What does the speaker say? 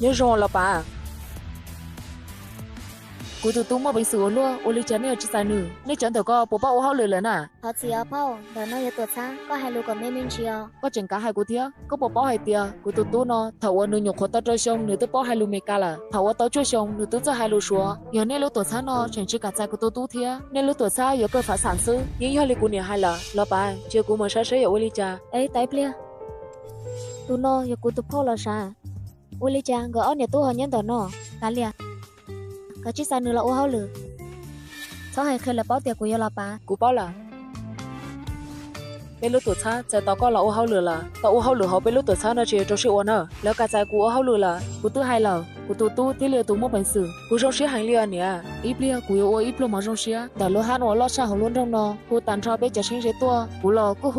Nyob zoo los pas. Kuv tus tub muaj peev xwm ua luaj, ua li cas nej yuav tsis txais nws? Nej cov ntawm ko puas paub ua hauj lwm lawm na? Thov txim os phauj, ntawm no yog tuam txhab, koj hais lus kom me me ntsis os. Koj tseem kav hais kuv thiab, koj puas paub hais tias kuv tus tub no thaum uas nws nyuam qhuav tau rau xyoo nws twb paub hais lus Meskas lawm, thaum uas tau cuaj xyoo nws twb txawj hais lus Suav. Yog nej lub tuam txhab no tseem tsis kam txais kuv tus tub thiab, nej lub tuam txhab yuav kawg fav xam xwb. Yeej yog li kuv niam hais lawm, los pas, cia kuv mus saib seb yuav ua li cas. Es, tau ib pliag, tus no yog kuv tus phauj los sav. Ua li cas nkawd ob niam tub ho nyob ntawm no? Kav liam, koj tsis txais nws los ua hauj lwm. Txhob hais qhia lawv paub tias kuv yog los pas. Kuv paub lawm. Peb lub tuam txhab txais tos koj los ua hauj lwm lawm. Tau ua hauj lwm hauv peb lub tuam txhab no ces rau siab ua na. Lawv kam txais kuv ua hauj lwm lawm. Kuv twb hais lawm, kuv tus tub thiaj li yog tus muaj peev xwm. Kuv zoo siab heev li os niam. Ib pliag kuv yuav ua ib pluag mov zoo siab ntawm lub hab uas loj tshaj hauv lub nroog no, hu tag nrho peb cov tsheb ze tuaj. Kuv los kuj hu